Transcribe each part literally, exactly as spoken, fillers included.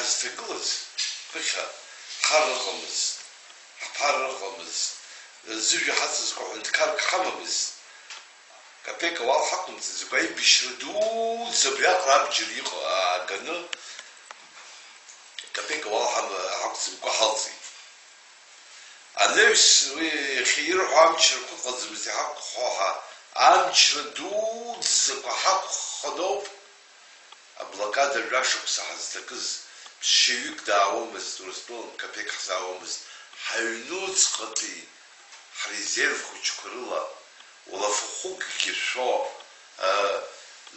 Ҳазҭагылаз ԥыхьа ҳар ыҟамызт, ҳԥара ыҟамызт, зыжәҩа ҳацызкуа ҳәынҭқарк ҳамамызт. Капеик ауал ҳақәымҵаӡакәа, аибашьра дуӡӡа абри аҟара абџьар иҟа-, ааганы, капеик ауал ҳама-, ҳақәӡамкәа ҳалҵит. Анаҩс уи иахьа ирҳәо амчрақәа ыҟаӡамызт иҳақәхо ҳәа, амчра дуӡӡақәа ҳақәхханоуп. Аблокада жәашықәса ҳазҭакыз, ԥсшьаҩык даауамызт, Урыстәылан капеик ҳзаауамызт, ҳаҩнуҵҟатәи ҳрезерв хәыҷқәа рыла, улафахәыкгьы шәо, а,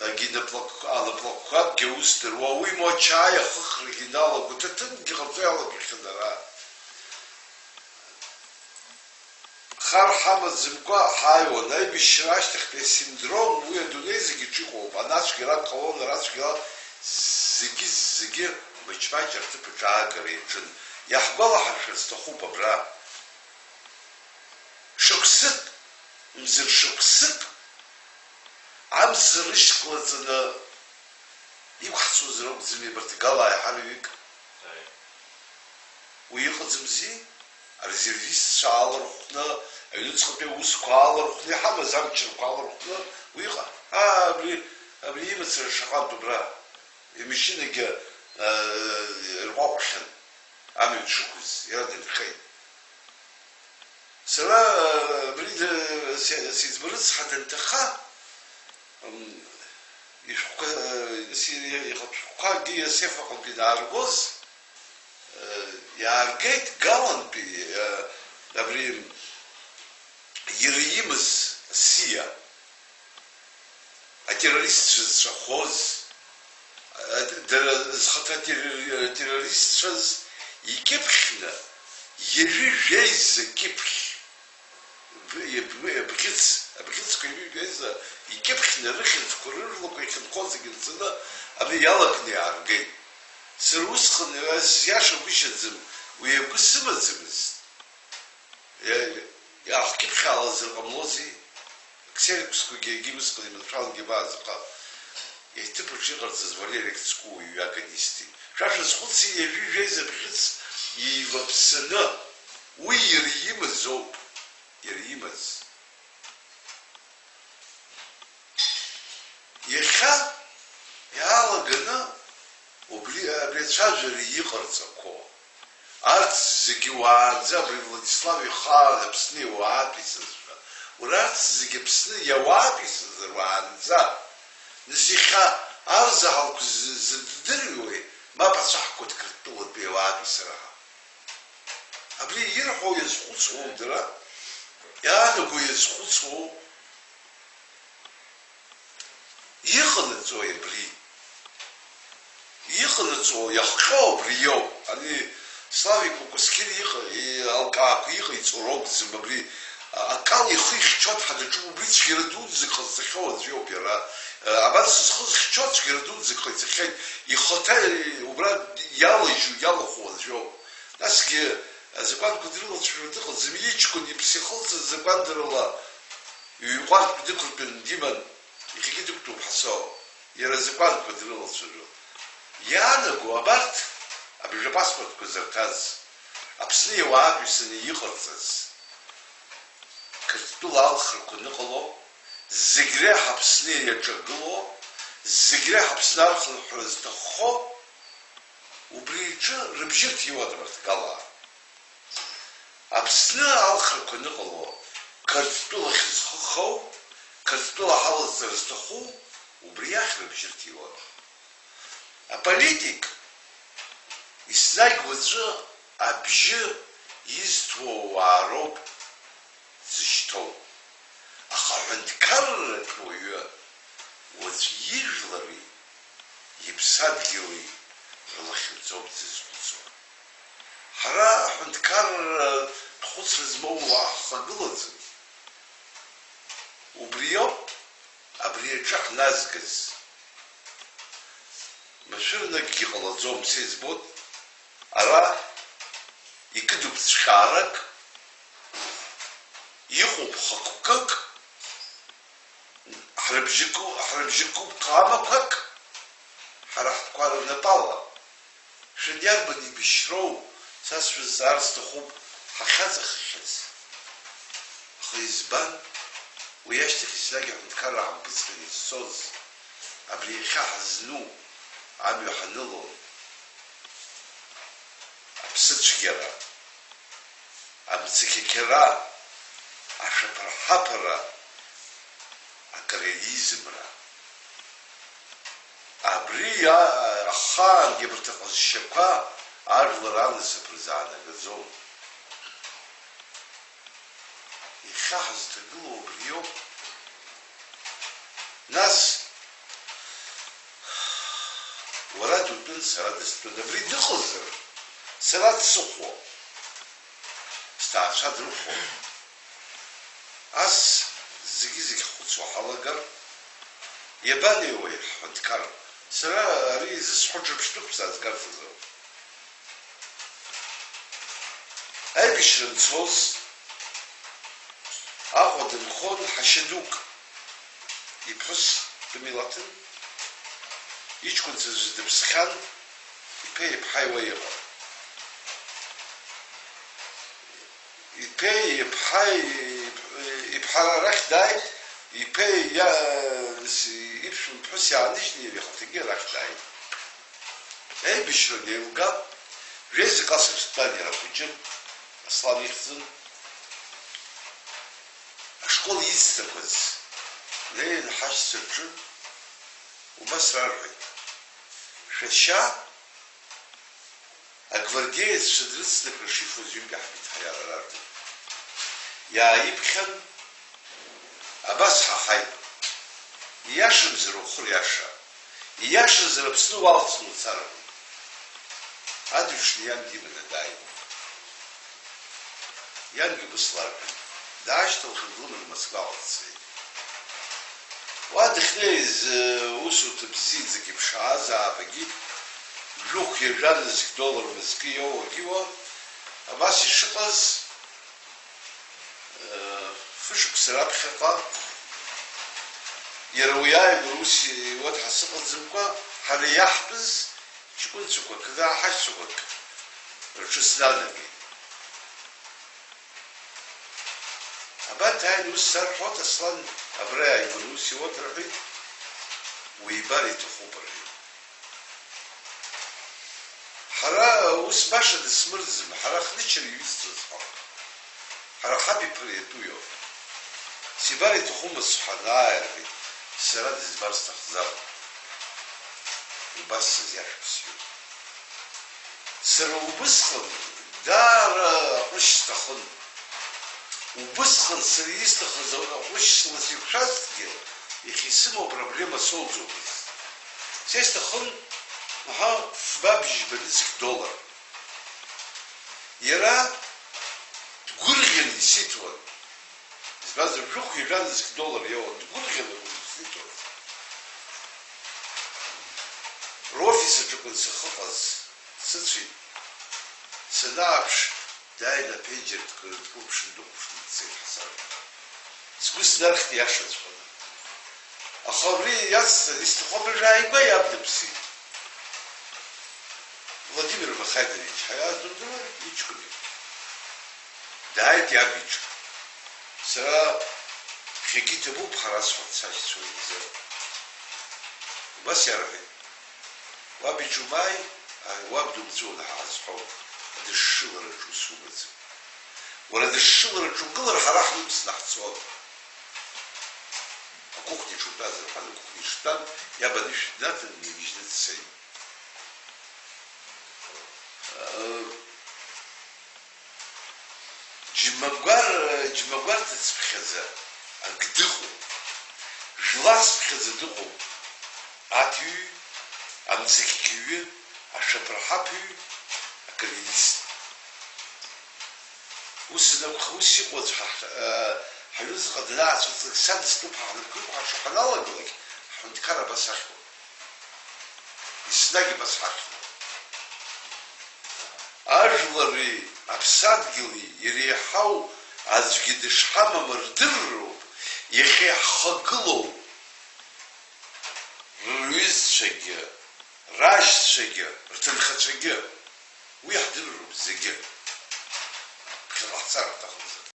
агинаплак-, анаплакқәакгьы аус дыруа, уимоу ачаи ахыхрагьы иналаго, ҭаҭынгьы ҟарҵо иалагахьан ара. Хар ҳамаӡамкәа ҳааиуан. Аибашьра ашьҭахьтәи асиндром, уи адунеи зегьы иҿы иҟоуп. Ана цәгьарак ҟалон, ара цәгьала, зегьы, зегьы маҷ-маҷ рҭыԥ аҿы аагара иаҿын. Иаҳгәалаҳаршәар сҭахуп абра. Шықәсык, мзар шықәсык, амца рышьклаҵаны иқәҳҵозар акәӡами абарҭ галаа ҳарҩык? Уи ыҟаӡамзи, арезервистцәа аалархәны, аҩныҵҟатәи аусқәа аалархәны, иҳамаз амчрақәа аалархәны, уи ыҟа-, аа, абри, абри имацара шаҟантә убра, имашьынагьы, аа, рҟәаҟәахьан, амҩа дшықәыз, иара дынхеит. Сара, аа, абри д-, се-, сиӡбарыцҳа данҭаха, м, ишәҟәқәа, аа, си-, ихатә шәҟәқәа акгьы асеф аҟынтә инааргоз, Иааргеит Галантәи, абри иара имаз асиа, атеррористцәа зҵәахоз, дара зхаҭа террори-, террористцәаз икьыԥхьны, ҩажәи жәеиза кьыԥхь. Б-, иб-, абӷьыц, абӷьыцқәа ҩажәи жәеиза икьыԥхьны рыхьӡқәа рыжәлақәа ихьынхо зегьы нҵаны абри иалаганы иааргеит. Сара усҟан, сиашагәышьаӡам, уи агәы сымаӡамызт. Иа-, иаахкьыԥхьаалазар ҟамлози? Аксероксқәагьы егьи усҟан иманшәалангьы абааӡаха, иҭыԥ аҿы иҟарҵаз Валери Цку уаҩ ҩаганы исҭеит. Шәа шәазхәыци, ҩажәи жәеиза бӷьыц еиваԥсаны, уи иара имазоуп, иара имаз. Иахьа иаалаганы убри, абри ацәажәара иҟарҵақәо, арҭ зегьы уаанӡа абри Владислав ихаан Аԥсны иауаатәыҩсазшәа, уара арҭ зегьы Аԥсны иауаатәыҩсазар уаанӡа, нас иахьа арзаҳалқәа зы-, зыддырҩуеи, мап ацәаҳкуеит Қырҭтәылатәи ауаатәыҩсара ҳәа. Абри ирҳәо иазхәыцуоу дара, иаанаго иазхәыцуоу, иҟанаҵои абри? Иҟанаҵо, иахҟьо абри иоуп. Ани Славик Кәасқьыр иҟа-, и-, алкаақәа иҟаиҵо ракәӡам, абри, а, акал ихы ихьчо дҳадаҿуп, убри цәгьара дуӡӡак ҟазҵахьоу аӡә иоуп иара. А, абас зхы зхьчо цәгьара дуӡӡак ҟаиҵахьеит. Ихаҭа, и-, убра иалажьу, иалахәу аӡә иоуп. Насгьы азакәанқәа дрылацәажәо дыҟаӡам, иҷкәын иԥсы ихылҵыз закәандарала ҩ-ҟәардәк дықәыртәаны диман, иахьагьы дықәтәоуп ҳасоу, иара азакәанқәа дрылацәажәо. Иаанаго абарҭ абжа паспортқәа зырҭаз, Аԥсны иауаатәыҩсаны иҟарҵаз, Қырҭтәыла алхрақәа аныҟало, зегь реиҳа Аԥсны иаҿагыло, зегь реиҳа Аԥсны архынҳәра зҭаххо, убри иҿы рыбжьы рҭиуан абарҭ галаа. Аԥсны алхрақәа аныҟало, Қырҭтәылахь зхы хоу, Қырҭтәыла ҳалазҵар зҭаху, убри иахь рыбжьы рҭиуан. Аполитик еснагь уаҵәы абжьы изҭо ауаа роуп дзышьҭоу. Аха аҳәынҭқарратә уаҩы уаҵәы ижәлари иԥсадгьыли рылахьынҵоуп дзызхәыцуа. Ҳара аҳәынҭқарратә хәыцра змоу уаа ҳхагылаӡам. Убриоуп абри аҿы ҳназгаз. Машәырнакгьы ҟалаӡом, са избоит, ара икыдуп ҵәҟьаарак, иҟоуп хықәкык, ҳрыбжьыку-, ҳрыбжьыкуп ҟамақәак, ҳара ҳтәқәа рнапала. Иарбан ибышьроу, са сшәызҵаар сҭахуп, ҳахьаҵахахьаз. Аха избан? Уи ашьҭахь еснагь аҳәынҭқарра ҳампыҵҟьаны изцоз, абри иахьа ҳазну амҩа ҳанылон. Аԥсыцәгьара, амцақьақьара, ашәаԥырҳаԥара, акареализмра. Абри иа-, ахаангьы абарҭ аҟазшьақәа ажәлар анасыԥ рзаанагаӡом. Иахьа ҳазҭагылоу убриоуп. Нас, уара дутәын, сара дыстәын. Абри дыҟазар, сара дсыхәо, сҭаацәа дрыхәо. Ас зегьы-зегь ҳхәыцуа ҳалагар, иабанеиуеи ҳҳәынҭқар? Сара ари изысҳәо ҿырԥштәык бзаазгарц азоуп. Аибашьра анцоз, Аҟәа дынхон ҳашьа дук, иԥҳәыс дымилаҭын, иҷкәынцәа аӡәы дыԥсхьан, иԥеи иԥҳаи уа иҟан. Иԥеи иԥҳаи, иԥ-, иԥҳа арахь дааит, иԥеи иа-, с-, иԥшәма ԥҳәыс иааныжьны иара ихаҭагьы арахь дааит. Аибашьра анеилга, жәеиза класс ахь дтәан иара ахәыҷы, Аслан ихьӡын. Ашкол ицҭақәаз, неин ҳашьцәа рҿы убас рарҳәеит, шәашьа агвардееццәа дрыцны акрышифоз ҩынтә иаҳбеит ҳара иара раргьы. Иааиԥхьан, абас ҳаҳаит. Ииашамзар ухы риаша, ииашазар Аԥсны уалҵны уцароуп. Адырҩаҽны иан диманы дааит. Иангьы убыс ларҳәеит. Даашьҭылхын, длыманы Москваҟа дцеит. Уа дыхьнеиз, усурҭа бзиаӡак иԥшаазаап, егьи жәохә ҩажәа нызқь доллар мызкы иоуагьы уа, абас ишыҟаз, фышықәса раԥхьаҟа, иара уи ааигәара ус иуа дҳасыҟаӡамкәа, ҳара иаҳтәыз ҷкәынцәақәак, ҳаҳашьцәақәак рҿы снанагеит. Абанҭ ааины ус сарҳәоит, Аслан абра иааигәаны ус иуоуп рҳәеит, уибар иҭахуп рҳәеит. Ҳара ус баша дысмырӡым, ҳара ҳнычыр иҩызцәаз ҳауп. Ҳара ҳаб иԥа иатәу иоуп. Сибар иҭахума сҳәан, ааи, рҳәеит, сара дызбар сҭахӡам. Убас сызиашәа бзиоуп. Сара убысҟан даара аҟәышь сҭахын. Убысҟан сара исҭахыз аҟәышь сыласыршәазҭгьы, иахьа исымоу апроблема соуӡомызт. Са исҭахын, аҳа, фба бжьба нызқь доллар. Иара дгәырӷьаны исиҭон. Избанзар, жәохә ҩажәа нызқь доллар иоуан, дгәырӷьаны акәын исиҭоз. Рофис аҿы акәын сахьыҟаз, сыцәеит. Санааԥш, дааины аԥенџьыр дкылԥшны дыхәаԥшны дцеит ҳасаб. Сгәы снархьит иашаҵәҟьаны. Аха абри иацҵаны исҭаху абыржә ааигәа иаб дыԥсит. Владимир Махаидович, ҳара иаадырдыруа иҷкәын иоуп. Дааит иаб иҿы. Сара ԥхьагьы иҭабуп ҳара сҳәарц сашьцәа рзы. Убас иарҳәеит. Уаб иҿы умааи, ааи, уаб думҵәуан ҳа ҳазҳәом, адышшылараҿы ус умаӡам. Уара адышшылараҿы угылар, ҳара ҳнымсны ҳцон. Акухняҿы утәазар, ҳәа акухняҿы дтәан, иаб анышә днаҭан, днагьежьны дцеит. Џьмагәар-, џьмагәарҭацыԥхьаӡа акы дыҟоуп, жәларцыԥхьаӡа дыҟоуп, аҭыҩ, амцақьҩы, ашәаԥырҳаԥыҩ, акареалист. Ус анакәха, ус иҟоу аӡә ҳа-, ҳа-, ҳаҩныҵҟа данаацәырҵлак, са дыстәуп ҳәа ҳнапқәа ықәҳаршо ҳаналагалак, ҳҳәынҭқар абас ахьуа. Еснагь абас ҳахьуа. Ажәлари аԥсадгьыли иреиҳау аӡәгьы дышҳамам рдырроуп иахьа иаҳхагылоу рҩызцәагьы, рашьцәагьы, рҭынхацәагьы. зегьы. Бжала ҳцар ҳҭахымзар.